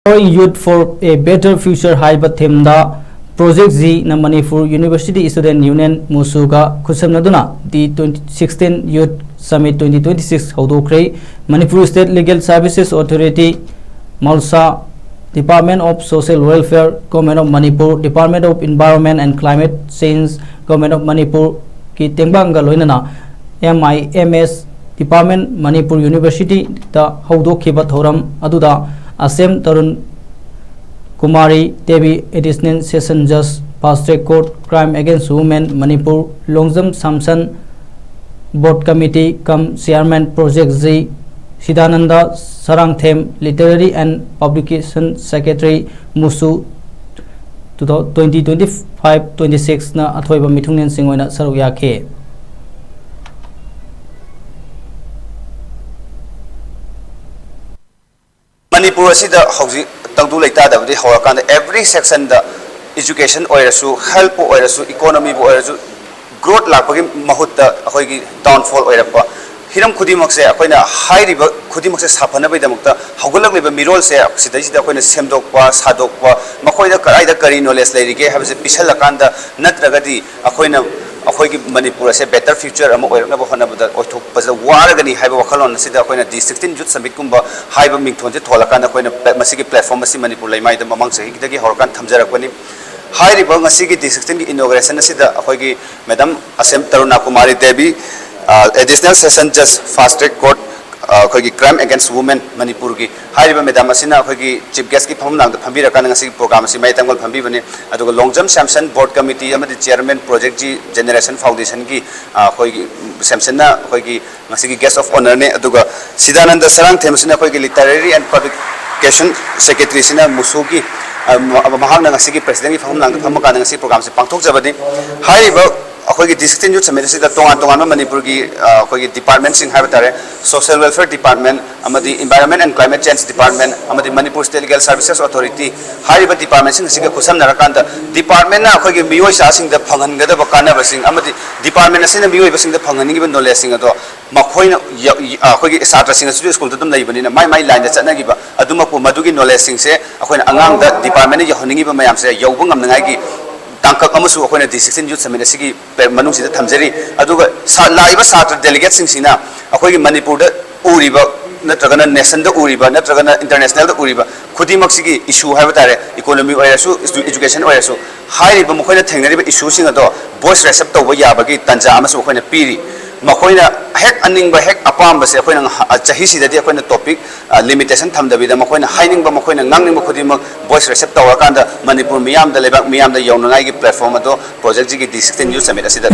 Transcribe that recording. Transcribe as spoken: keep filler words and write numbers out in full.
Youth for a Better Future ꯍꯥꯏꯕ themeꯗ Project Zꯅ Manipur University Student Union MUSUꯒ ꯈꯨꯠꯁꯝꯅꯗꯨꯅ the twenty sixteen Youth Summit twenty twenty-six ꯍꯧꯗꯣꯛꯈ꯭ꯔꯦ꯫ Manipur State Legal Services Authority, MALSA, Department of Social Welfare, Government of Manipur, Department of Environment and Climate Change, Government of Manipurꯒꯤ ꯇꯦꯡꯕꯥꯡꯒ ꯂꯣꯏꯅꯅ M I M S Department, Manipur Universityꯗ ꯍꯧꯗꯣꯛꯈꯤꯕ ꯊꯧꯔꯝ ꯑꯗꯨꯗ ꯑꯁꯦꯝ Tarun Kumari Devi, Additional Session Judge, Fast Track Court, Crime Against Women, Manipur, Longjam ꯁꯥꯝꯁꯟ, Board Committee cum Chairman, Project Z, ꯁꯤꯗꯥꯅꯟꯗ Sarangthem, Literary and Publication Secretary, MUSU, twenty twenty-five twenty-sixꯅ ꯑꯊꯣꯏꯕ ꯃꯤꯊꯨꯡꯂꯦꯟꯁꯤꯡ ꯑꯣꯏꯅ ꯁꯔꯨꯛ ꯌꯥꯈꯤ꯫ ꯃꯅꯤꯄꯨꯔ ꯑꯁꯤꯗ ꯍꯧꯖꯤꯛ ꯇꯪꯗꯨ ꯂꯩꯇꯥꯗꯕꯗꯤ ꯍꯧꯔꯀꯥꯟꯗ every sectionꯗ education ꯑꯣꯏꯔꯁꯨ, healthꯄꯨ ꯑꯣꯏꯔꯁꯨ, economyꯕꯨ ꯑꯣꯏꯔꯁꯨ, growth ꯂꯥꯛꯄꯒꯤ ꯃꯍꯨꯠꯇ ꯑꯩꯈꯣꯏꯒꯤ downfall ꯑꯣꯏꯔꯛꯄ, ꯍꯤꯔꯝ ꯈꯨꯗꯤꯡꯃꯛꯁꯦ ꯑꯩꯈꯣꯏꯅ ꯍꯥꯏꯔꯤꯕ ꯈꯨꯗꯤꯡꯃꯛꯁꯦ ꯁꯥꯐꯅꯕꯒꯤꯗꯃꯛꯇ ꯍꯧꯒꯠꯂꯛꯂꯤꯕ ꯃꯤꯔꯣꯜꯁꯦ ꯁꯤꯗꯩꯁꯤꯗ ꯑꯩꯈꯣꯏꯅ ꯁꯦꯝꯗꯣꯛꯄ, ꯁꯥꯗꯣꯛꯄ, ꯃꯈꯣꯏꯗ ꯀꯗꯥꯏꯗ ꯀꯔꯤ knowledge ꯂꯩꯔꯤꯒꯦ ꯍꯥꯏꯕꯁꯦ ꯄꯤꯁꯜꯂꯀꯥꯟꯗ, ꯅꯠꯇ꯭ꯔꯒꯗꯤ ꯑꯩꯈꯣꯏꯅ ꯑꯩꯈꯣꯏꯒꯤ ꯃꯅꯤꯄꯨꯔ ꯑꯁꯦ better future ꯑꯃ ꯑꯣꯏꯔꯛꯅꯕ ꯍꯣꯠꯅꯕꯗ ꯑꯣꯏꯊꯣꯛꯄꯁꯦ ꯋꯥꯔꯒꯅꯤ ꯍꯥꯏꯕ ꯋꯥꯈꯜꯂꯣꯟ ꯑꯁꯤꯗ ꯑꯩꯈꯣꯏꯅ the sixteen Youth Summitꯀꯨꯝꯕ ꯍꯥꯏꯕ ꯃꯤꯡꯊꯣꯟꯁꯦ ꯊꯣꯜꯂꯀꯥꯟꯗ ꯑꯩꯈꯣꯏꯅ pla-, ꯃꯁꯤꯒꯤ platform ꯑꯁꯤ ꯃꯅꯤꯄꯨꯔ ꯂꯩꯃꯥꯏꯗ ꯃꯃꯥꯡ ꯆꯍꯤꯗꯒꯤ ꯍꯧꯔꯀꯥꯟꯗ ꯊꯝꯖꯔꯛꯄꯅꯤ꯫ ꯍꯥꯏꯔꯤꯕ ꯉꯁꯤꯒꯤ the sixteenꯒꯤ inauguration ꯑꯁꯤꯗ ꯑꯩꯈꯣꯏꯒꯤ Madam ꯑꯁꯦꯝ ꯇꯔꯨꯅꯥ ꯀꯨꯃꯥꯔꯤ ꯗꯦꯕꯤ, ꯑ, Additional Session Judge, Fast Track Court, ꯑ, ꯑꯩꯈꯣꯏꯒꯤ Crime Against Women ꯃꯅꯤꯄꯨꯔꯒꯤ ꯍꯥꯏꯔꯤꯕ madam ꯑꯁꯤꯅ ꯑꯩꯈꯣꯏꯒꯤ chief guestꯀꯤ ꯐꯝꯐꯝ ꯂꯥꯡꯗ ꯐꯝꯕꯤꯔꯀꯥꯟꯗ ꯉꯁꯤꯒꯤ program ꯑꯁꯤ ꯃꯌꯥꯏ ꯇꯪꯕ ꯐꯝꯕꯤꯕꯅꯤ꯫ ꯑꯗꯨꯒ ꯂꯣꯡꯖꯝ ꯁꯦꯝꯁꯟ Board Committee ꯑꯃꯗꯤ Chairman Project G Generation Foundationꯒꯤ, ꯑ, ꯑꯩꯈꯣꯏꯒꯤ ꯁꯦꯝꯁꯟꯅ ꯑꯩꯈꯣꯏꯒꯤ ꯉꯁꯤꯒꯤ guest of honourꯅꯤ꯫ ꯑꯗꯨꯒ ꯁꯤꯗꯥꯅꯟꯗ ꯁꯔꯥꯡꯊꯦꯝ ꯑꯁꯤꯅ ꯑꯩꯈꯣꯏꯒꯤ Literary and Publication Secretaryꯁꯤꯅ MUSUꯒꯤ, ꯑ, ꯃ-, ꯃꯍꯥꯛꯅ ꯉꯁꯤꯒꯤ presidentꯀꯤ ꯐꯝꯐꯝ ꯂꯥꯡꯗ ꯐꯝꯃꯀꯥꯟꯗ ꯉꯁꯤ programꯁꯦ ꯄꯥꯡꯊꯣꯛꯆꯕꯅꯤ꯫ ꯍꯥꯏꯔꯤꯕ ꯑꯩꯈꯣꯏꯒꯤ ꯗꯤꯁꯇ꯭ꯔꯤꯛ ꯌꯨꯠ ꯁꯃꯤꯠ ꯑꯁꯤꯗ ꯇꯣꯉꯥꯟ ꯇꯣꯉꯥꯟꯕ ꯃꯅꯤꯄꯨꯔꯒꯤ ꯑ, ꯑꯩꯈꯣꯏꯒꯤ ꯗꯤꯄꯥꯔꯠꯃꯦꯟꯁꯤꯡ ꯍꯥꯏꯕ ꯇꯥꯔꯦ, ꯁꯣꯁꯤꯌꯦꯜ ꯋꯦꯜꯐꯤꯌꯔ ꯗꯤꯄꯥꯔꯠꯃꯦꯟ ꯑꯃꯗꯤ environment and climate change department ꯑꯃꯗꯤ Manipur state legal services authority ꯍꯥꯏꯔꯤꯕ ꯗꯤꯄꯥꯔꯠꯃꯦꯟꯁꯤꯡ ꯑꯁꯤꯒ ꯈꯨꯠꯁꯝꯅꯔꯀꯥꯟꯗ ꯗꯤꯄꯥꯔꯠꯃꯦꯟꯅ ꯑꯩꯈꯣꯏꯒꯤ ꯃꯤꯑꯣꯏ ꯆꯥꯁꯤꯡꯗ ꯐꯪꯍꯟꯒꯗꯕ ꯀꯥꯟꯅꯕꯁꯤꯡ ꯑꯃꯗꯤ ꯗꯤꯄꯥꯔꯠꯃꯦꯟ ꯑꯁꯤꯅ ꯃꯤꯑꯣꯏꯕꯁꯤꯡꯗ ꯐꯪꯍꯟꯅꯤꯡꯉꯤꯕ ꯅꯣꯂꯦꯖꯁꯤꯡ ꯑꯗꯣ ꯃꯈꯣꯏꯅ ꯌ- ꯌ- ꯑꯩꯈꯣꯏꯒꯤ ꯁꯥꯇ꯭ꯔꯁꯤꯡ ꯑꯁꯤꯁꯨ ꯁ꯭ꯀꯨꯜꯗ ꯑꯗꯨꯝ ꯂꯩꯕꯅꯤꯅ ꯃꯥꯏ ꯃꯥꯏ ꯂꯥꯏꯟꯗ ꯆꯠꯅꯈꯤꯕ ꯑꯗꯨꯃꯛꯄꯨ ꯃꯗꯨꯒꯤ ꯅꯣꯂꯦꯖꯁꯤꯡꯁꯦ ꯑꯩꯈꯣꯏꯅ ꯑꯉꯥꯡꯗ ꯗꯤꯄꯥꯔꯠꯃꯦꯟꯅ ꯌꯧꯍꯟꯅꯤꯡꯉꯤꯕ ꯃꯌꯥꯝꯁꯦ ꯌꯧꯕ ꯉꯝꯅꯉꯥꯏꯒꯤ ꯇꯥꯡꯀꯛ ꯑꯃꯁꯨ ꯑꯩꯈꯣꯏꯅ ꯗꯤꯁꯇ꯭ꯔꯤꯛ ꯌꯨꯠ ꯁꯃꯤꯠ ꯑꯁꯤꯒꯤ ꯄꯦ- ꯃꯅꯨꯡꯁꯤꯗ ꯊꯝꯖꯔꯤ꯫ ꯑꯗꯨꯒ ꯁꯥ- ꯂꯥꯛꯏꯕ ꯁꯥꯇ꯭ꯔ ꯗꯦꯂꯤꯒꯦꯠꯁꯤꯡꯁꯤꯅ ꯑꯩꯈꯣꯏꯒꯤ ꯃꯅꯤꯄꯨꯔꯗ ꯎꯔꯤꯕ ꯅꯠꯇ꯭ꯔꯒꯅ ꯅꯦꯁꯟꯗ ꯎꯔꯤꯕ ꯅꯠꯇ꯭ꯔꯒꯅ ꯏꯟꯇꯔꯅꯦꯁꯅꯦꯜꯗ ꯎꯔꯤꯕ ꯈꯨꯗꯤꯡꯃꯛꯁꯤꯒꯤ ꯏꯁꯨ ꯍꯥꯏꯕ ꯇꯥꯔꯦ, ꯏꯀꯣꯅꯣꯃꯤ ꯑꯣꯏꯔꯁꯨ, ꯏꯗꯨ- ꯏꯗꯨꯀꯦꯁꯟ ꯑꯣꯏꯔꯁꯨ, ꯍꯥꯏꯔꯤꯕ ꯃꯈꯣꯏꯅ ꯊꯦꯡꯅꯔꯤꯕ ꯏꯁꯨꯁꯤꯡ ꯑꯗꯣ ꯚꯣꯏꯁ ꯔꯦꯁ ꯑꯞ ꯇꯧꯕ ꯌꯥꯕꯒꯤ ꯇꯥꯟꯖꯥ ꯑꯃꯁꯨ ꯑꯩꯈꯣꯏꯅ ꯄꯤꯔꯤ꯫ ꯃꯈꯣꯏꯅ ꯍꯦꯛ ꯑꯅꯤꯡꯕ, ꯍꯦꯛ ꯑꯄꯥꯝꯕꯁꯦ ꯑꯩꯈꯣꯏꯅ ꯉꯍ- ꯆꯍꯤꯁꯤꯗꯗꯤ ꯑꯩꯈꯣꯏꯅ ꯇꯣꯄꯤꯛ ꯂꯤꯃꯤꯇꯦꯁꯟ ꯊꯝꯗꯕꯤꯗ ꯃꯈꯣꯏꯅ ꯍꯥꯏꯅꯤꯡꯕ, ꯃꯈꯣꯏꯅ ꯉꯥꯡꯅꯤꯡꯕ ꯈꯨꯗꯤꯡꯃꯛ ꯚꯣꯏꯁ ꯔꯦꯁ ꯑꯞ ꯇꯧꯔꯀꯥꯟꯗ ꯃꯅꯤꯄꯨꯔ ꯃꯤꯌꯥꯝꯗ, ꯂꯩꯕꯥꯛ ꯃꯤꯌꯥꯝꯗ ꯌꯧꯅꯉꯥꯏꯒꯤ ꯄ꯭ꯂꯦꯠꯐꯣꯝ ꯑꯗꯣ ꯄ꯭ꯔꯣꯖꯦꯛꯁꯤꯒꯤ ꯗꯤꯁꯇ꯭ꯔꯤꯛ ꯌꯨꯠ ꯁꯃꯤꯠ ꯑꯁꯤꯗ